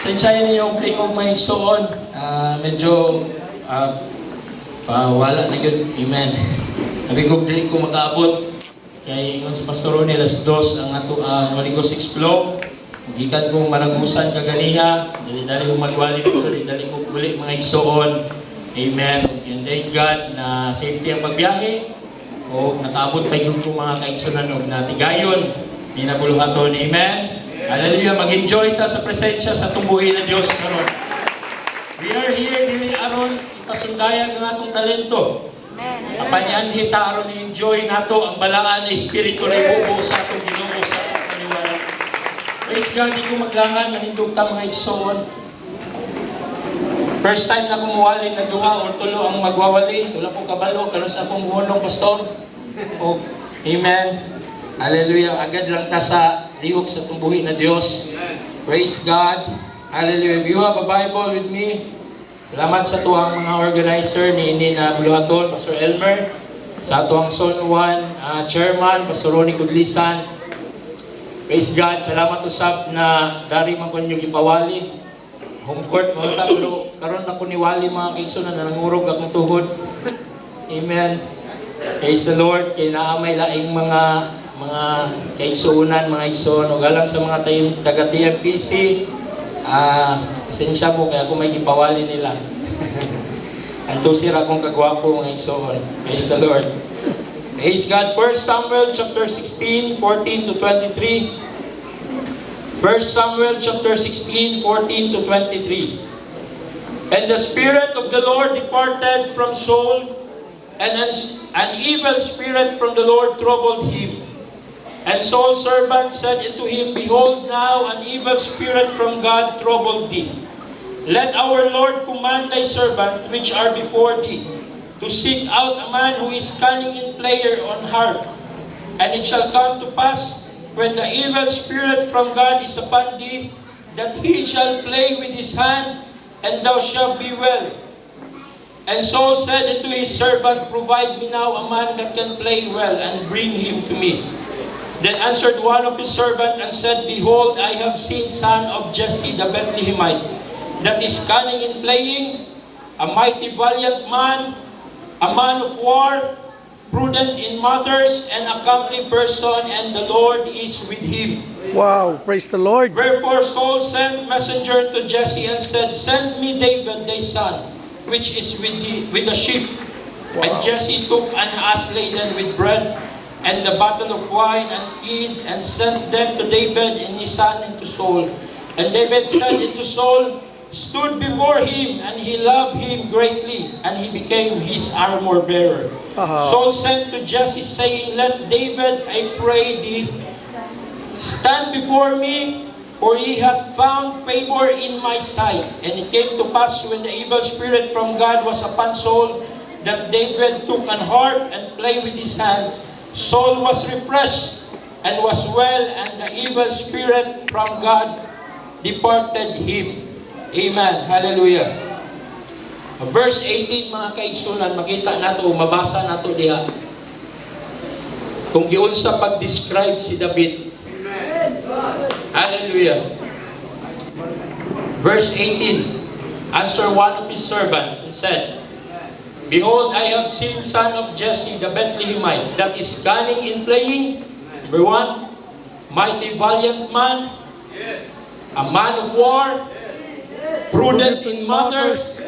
Pasensyahin ninyo ang tingog, mga igsoon. Medyo wala na gyud. Amen. Sabi ko, dili ko makaabot. Kay ingon sa Pastor Ronnie, alas 2 ang ato ang Holy Ghost Explore. Gikan kong Maragusan kaganiha, dali-dali ko magwali ko, dali-dali ko uli, mga igsoon. Amen. And thank God na safety ang pagbiyahe. O nakaabot pa gyud ko, mga kaigsunan, og natigayon ni nabuluhaton. Amen. Hallelujah. Mag-enjoy ta sa presensya sa atong buhi na Dios karon. We are here dili aron ipasundayag ang atong talento. Apan nianhi ta aron i-enjoy nato ang balaan na espiritu na ibubo sa atong Ginoo sa atong paniwala. Praise God, di ko maglangan, manindog ta, mga igsoon. First time na kumuwali na duha or tulo ang magwawali. Wala ko kabalo, karon sa akong buhonong pastor. O, amen. Hallelujah. Agad lang ta sa lihok sa atong buhi na Dios. Praise God. Hallelujah. If you have a Bible with me, salamat sa tuang mga organizer ni ini na buluhaton, Pastor Elmer, sa tuang Zone 1 Chairman, Pastor Ronnie Kudlisan. Praise God. Salamat usab na dari man ko ninyo gipawali. Home court mo ta, pero karon na ko niwali, mga kaigsoon, na nangurog akong tuhod. Amen. Praise the Lord kay naa may laing mga kaigsuonan, mga igsoon, ug alang sa mga taga TMPC, pasensya mo kaya ako may gipawali nila. Antusi ra akong kagwapo, mga igsoon. Praise the Lord. Praise God. 1 Samuel chapter 16, 14 to 23. 1 Samuel chapter 16, 14 to 23. And the Spirit of the Lord departed from Saul, and an evil spirit from the Lord troubled him. And Saul's servant said unto him, "Behold now, an evil spirit from God troubled thee. Let our Lord command thy servant which are before thee to seek out a man who is cunning in player on harp. And it shall come to pass, when the evil spirit from God is upon thee, that he shall play with his hand, and thou shalt be well." And Saul said unto his servant, "Provide me now a man that can play well, and bring him to me." Then answered one of his servants and said, "Behold, I have seen son of Jesse the Bethlehemite, that is cunning in playing, a mighty valiant man, a man of war, prudent in matters, and a comely person, and the Lord is with him." Wow, praise the Lord. Wherefore Saul sent messenger to Jesse and said, "Send me David thy son, which is with the sheep." And Jesse took an ass laden with bread and the bottle of wine and kid and sent them to David and his son and to Saul. And David said unto Saul, stood before him, and he loved him greatly, and he became his armor bearer. Saul sent to Jesse, saying, "Let David, I pray thee, stand before me, for he hath found favor in my sight." And it came to pass, when the evil spirit from God was upon Saul, that David took an harp and played with his hands. Saul was refreshed and was well, and the evil spirit from God departed him. Amen. Hallelujah. Verse 18, mga kaigsunan, makita nato, mabasa nato diha kung giunsa pag-describe si David. Hallelujah. Verse 18, answer one of his servant and said, "Behold, I have seen son of Jesse the Bethlehemite, that is cunning in playing." Number one, mighty valiant man, a man of war, prudent in matters,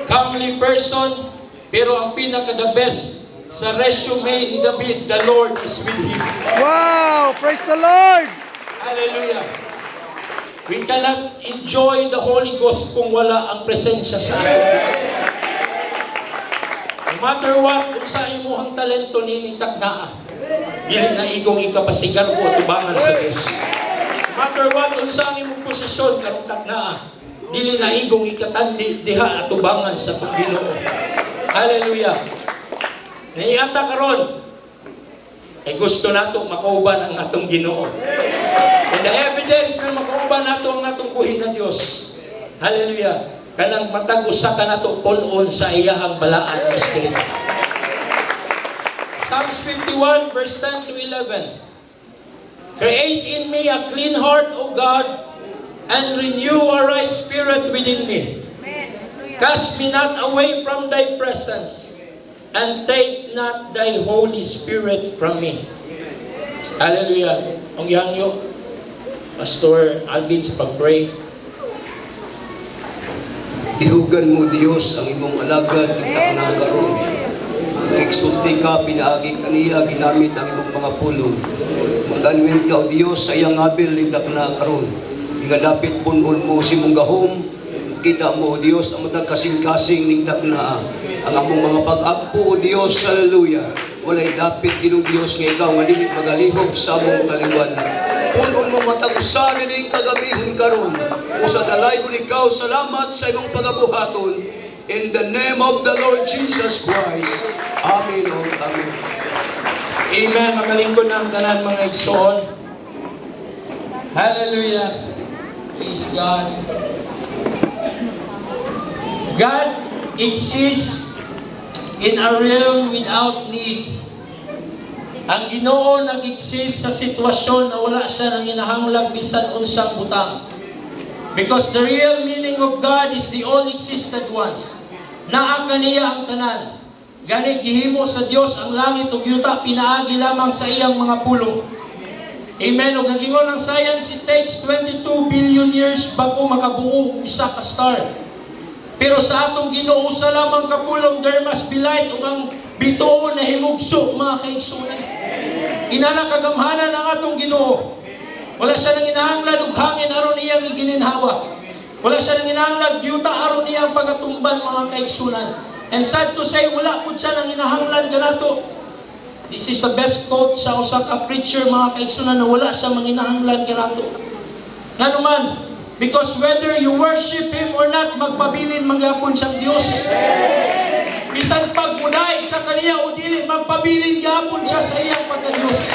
comely person, pero ang pinaka the best sa resume ni David, the Lord is with him. Wow, praise the Lord. Hallelujah. We cannot enjoy the Holy Ghost kung wala ang presensya sa atin. No matter what, kung sa imuhang talento nining taknaa, dili na igong ikapasigar ko atubangan sa Diyos. No matter what, unsa ang imong posisyon karong taknaa, dili na igong ikatandi diha atubangan sa Ginoo. Hallelujah. Naiata karon, ay gusto nato makauban ang atong Ginoo. And the evidence na makauban nato ang atong buhi na Dios. Hallelujah. Kanang matag usa ka nato pun-on sa iyahang balaan ng Espiritu. Psalms 51 verse 10 to 11. "Create in me a clean heart, O God, and renew a right spirit within me. Cast me not away from thy presence, and take not thy Holy Spirit from me." Hallelujah. Ang gihangyo, Pastor Alvin, sa pag-pray. Tihugan mo, Dios, ang imong alagad hingtakna karon. Nakigsulti ka pinaagi kaniya ginamit ang imong mga pulong. Mag-anwin ka, O Dios, sa iyang abil hingtakna karon. Nga dapit pun-on mo sa imong gahom, kita mo, O Dios, ang matag kasing-kasing hingtakna. Ang among mga pag-ampo, O Dios, hallelujah. Walay dapit, Ginoong Dios, nga ikaw nga dili magalihok sa among taliwala. Pun-on mo matag usa nining kagabihon karon. Usa dalaygon ikaw, salamat sa imong pagabuhaton. In the name of the Lord Jesus Christ. Amen. O amen. Amen. Makalingkod na ang tanan, mga igsoon. Hallelujah. Praise God. God exists in a realm without need. Ang Ginoo nag-exist sa sitwasyon na wala siya nanginahanglang bisan unsang butang. Because the real meaning of God is the all existed ones. Naa kaniya ang tanan. Gani gihimo sa Dios ang langit ug yuta pinaagi lamang sa iyang mga pulong. Amen. Ug nagingon ang science, it takes 22 billion years bago makabuo og usa ka star. Pero sa atong Ginoo, sa lamang kapulong, "There must be light," ug ang bituon nahimugso, mga kaigsunan. Inana kagamhanan ang atong Ginoo. Wala siya nanginahanglan og hangin aron iyang igininhawa. Wala siya nanginahanglan yuta aron iyang pagatumban, mga kaigsunan. And sad to say, wala pud siya nanginahanglan kanato. This is the best quote sa usa ka preacher, mga kaigsunan, na wala siya manginahanglan kanato. Ngano man, because whether you worship Him or not, magpabilin mangyapon siyang Diyos. Bisan pag mudaig ka kaniya o dili, magpabilin gyapon siya sa iyang pagka-Diyos.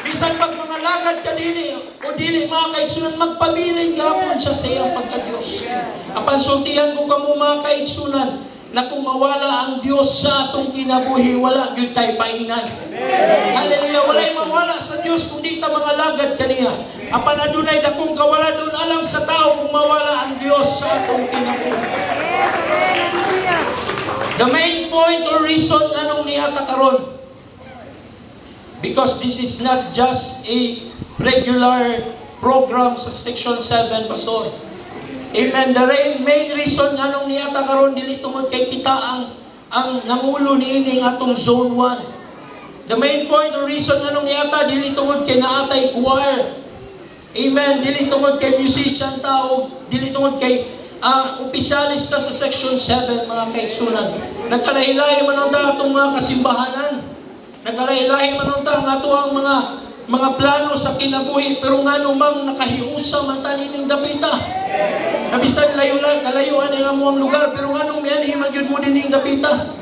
Bisan pag mangalagad ka dili o dili, mga kaigsunan, magpabilin gyapon siya sa iyang pagka-Diyos. Apan sultihan ko kamo, mga kaigsunan, na kung mawala ang Diyos sa atong kinabuhi, wala gyud tay paingnan. Hallelujah. Walay mawala sa Diyos kung di ta mangalagad kaniya. Apan adunay dakong kawaladon alang sa tao kung mawala ang Diyos sa atong kinabuhi. The main point or reason anong niata karon, because this is not just a regular program sa Section 7, Pastor. Amen. The main reason nganong niata karon, dili tungod kay kita ang nangulo niining atong Zone 1. The main point or reason nganong niata, dili tungod kay naatay choir. Amen. Dili tungod kay musician ta o dili tungod kay opisyalis ta sa Section 7, mga kaigsunan. Nagkalahilahi man ang atong mga kasimbahanan. Nagkalahilahi man ang ato ang mga plano sa kinabuhi, pero ngano mang nakahiusa man ta nining dapita? Nabisan layo lang, kalayuan ang among lugar, pero nganong mianhi man gyud mo dining dapita?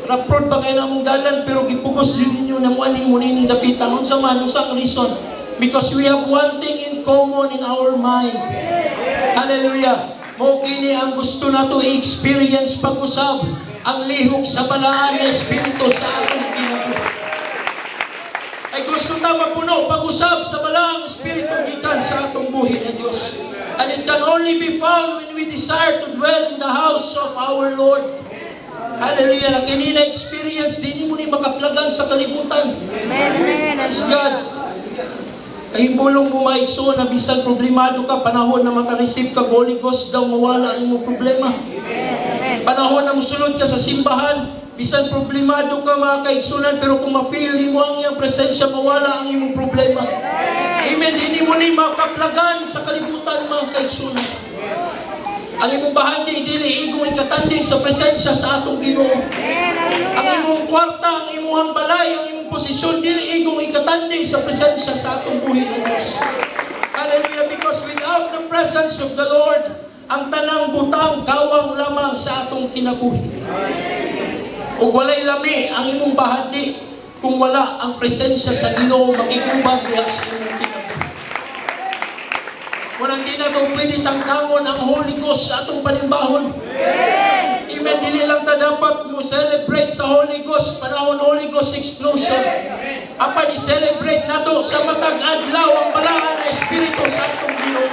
Rough road pa kaayo na among dalan, pero gipugos din ninyo na muanhi mo nining dapita. Unsa man, unsang reason? Because we have one thing in common in our mind. Hallelujah. Mao kini ang gusto nato i-experience pag-usab, ang lihok sa balaan na Espiritu sa atong kinabuhi. Ay gusto ta mapuno pag-usab sa balaang Espiritu gikan sa atong buhi na Dios. And it can only be found when we desire to dwell in the house of our Lord. Hallelujah. Na kini na experience, di mo ni makaplagan sa kalibutan. Praise God. Kahimbulong mo, maigsoon, na bisan problemado ka, panahon na makareceive ka Holy Ghost daw mawala ang imong problema. Panahon na musulod ka sa simbahan, bisan problemado ka, mga kaigsunan, pero kung ma-feel mo ang iyang presensya, mawala ang imong problema. Amen. Hindi mo ni makaplagan sa kalibutan, mga kaigsunan. Ang imong bahandi, dili igong ikatandi sa presensya sa atong Ginoo. Ang imong kwarta, ang imong balay, ang imong posisyon, dili igong ikatandi sa presensya sa atong buhi ng Diyos. Hallelujah. Because without the presence of the Lord, ang tanang butang kawang lamang sa atong kinabuhi. Ug walay lami ang imong bahandi kung wala ang presensya sa Ginoo makiguban diha sa imong kinabuhi. Walang di na ito pwede tangtangon ang Holy Ghost sa atong panimbahon. Amen. Dili lang ta dapat mo celebrate sa Holy Ghost, panahon Holy Ghost explosion. Apan i-celebrate nato sa matag adlaw ang balaan na Espiritu sa atong Ginoo.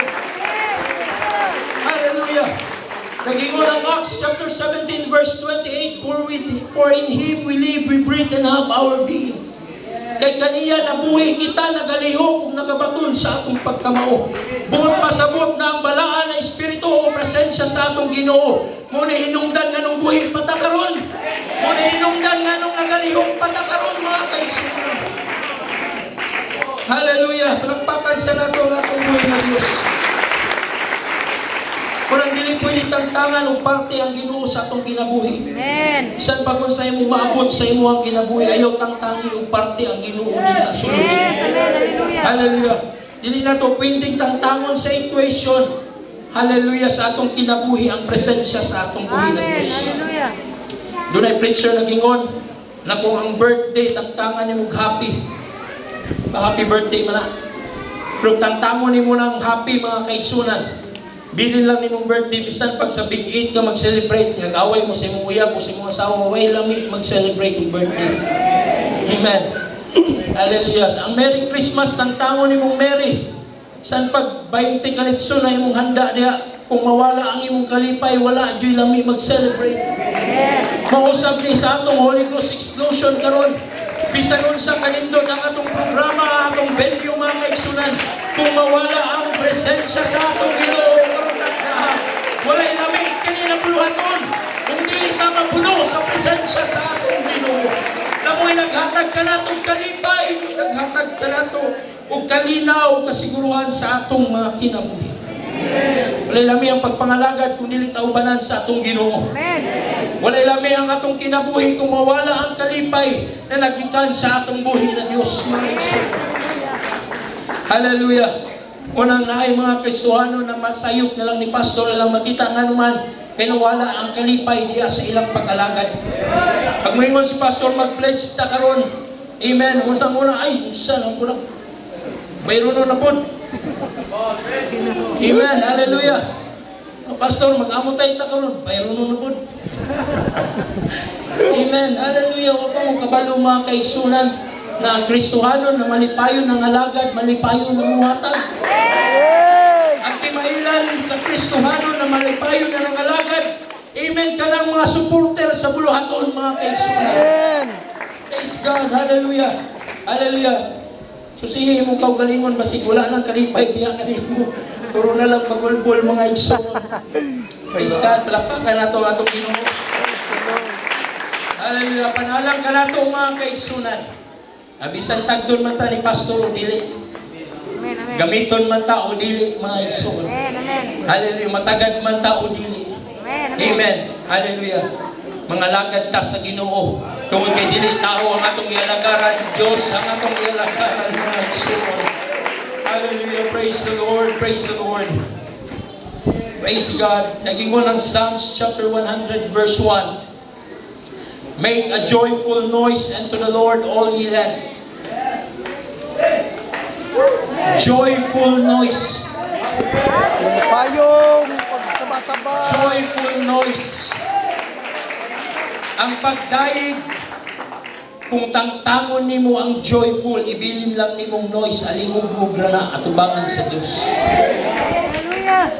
Hallelujah. Nagingon ang Acts chapter 17 verse 28, For in Him we live, we breathe, and have our being." Kay kaniya nabuhi kita, nagalihok ug nagabaton sa atong pagkamao. Buot pasabot na ang balaan na espiritu o presensya sa atong Ginoo. Mao na hinungdan nganong buhi pa ta karon. Mao na hinungdan nganong nagalihok pa ta karon, mga kaigsuonan. Hallelujah! Palakpakan sa nato ang atong buhi na Diyos. Kung ang dili pwede tangtangan og parte ang Ginoo sa atong kinabuhi. Amen. Bisan pa kung sa imo maabot sa imo ang kinabuhi, ayaw tangtangi og parte ang Ginoo nila. Sulod. Yes, amen. Hallelujah. Hallelujah. Dili na to pwedeng tangtangon sa equation. Hallelujah, sa atong kinabuhi ang presensya sa atong buhi ng Amen. Diyos. Hallelujah. Dunay preacher nagingon na kung ang birthday tangtangan nimo og happy. Pa happy birthday man na. Pero tangtangon nimo ng happy, mga kaigsunan. Bilin lang nimong birthday, bisan pag sa Big 8 ka mag-celebrate, nag-away mo sa imong uyab o sa imong asawa, way lami mag-celebrate ng birthday. Amen. Hallelujah. Ang Merry Christmas, tangtangon nimong Merry. San pag 20 ka na imong handa diha, kung mawala ang imong kalipay, wala juy lami mag-celebrate. Yes. Mausab ni sa atong Holy Ghost explosion karon. Bisan unsa kanindot ang atong programa, atong venue, mga kaigsunan, kung mawala ang presensya sa atong Ginoo karon na, walay lami kini na buluhaton. Kung dili ka mapuno sa presensya sa atong Ginoo. Na mo'y naghatag kanatong kalipay, mo'y naghatag kanato og kalinaw, kasiguruhan sa atong mga kinabuhi. Walay lami ang pagpangalagad kung dili taubanan sa atong Ginoo. Amen. Walay lami ang atong kinabuhi kung mawala ang kalipay na nagikan sa atong buhi na Diyos, mga igsoon. Hallelujah. Unang naay mga Kristohano na masayop na lang ni pastor na lang makita nga naman kay nawala ang kalipay diya sa ilang pag-alagad. Pag moingon si pastor, "Mag-pledge ta karon." Amen. Unsang una ay unsa lang kulang. Bayrono na pod. Amen. Hallelujah. "Oh, Pastor, mag-amotay ta karon." Bayrono na pod. Amen. Hallelujah. Wa pa mo kabalo, mga kaigsunan, na ang Kristohano na malipayon ng alagad, malipayon ng muhatag. Yes! Ang timailan sa Kristohano na malipayon na ng alagad, amen, kanang mga supporter sa buluhaton, mga kaigsunan. Amen! Praise God. Hallelujah. Hallelujah. So sige imong kaugalingon, basig wala nang kalipay diya kanimo. Puro na lang pagulbol, mga igsoon. Praise God. Palakpakan nato ang atong Ginoo. Hallelujah. Panalang kanato, mga kaigsunan. Abisan tagdon man ta ni pastor o dili. Amen. Amen. Gamiton man ta o dili, mga igsoon. Amen. Amen. Hallelujah. Matagad man ta o dili. Amen. Amen. Amen. Hallelujah. Mga lagad ta sa Ginoo. Tungod kay dili tao ang atong ialagaran, Diyos ang atong ialagaran, mga igsoon. Hallelujah. Praise the Lord. Praise the Lord. Praise God. Nagingon ang Psalms chapter 100 verse 1. "Make a joyful noise unto the Lord, all ye lands." Joyful noise. Payong, pagsabasaba. Joyful noise. Ang pagdayeg, kung tangtangon nimo ang joyful, ibilin lang nimong noise, alingog na atubangan sa Dios. Hallelujah.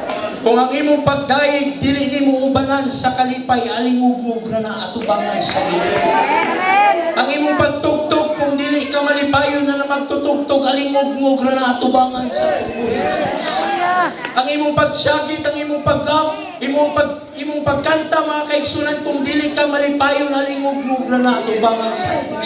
Kung ang imong pagdayeg, dili nimo ubanan sa kalipay, alingog na atubangan sa Ginoo. Amen. Amen. Ang imong pagtugtog, kung dili ka malipayon na magtutugtog, alingog na atubangan sa buhi. Hallelujah. Ang imong pagsyagit, ang imong pagkam, imong pagkanta, mga kaigsunan, kung dili ka malipayon, alingog na atubangan sa buhi.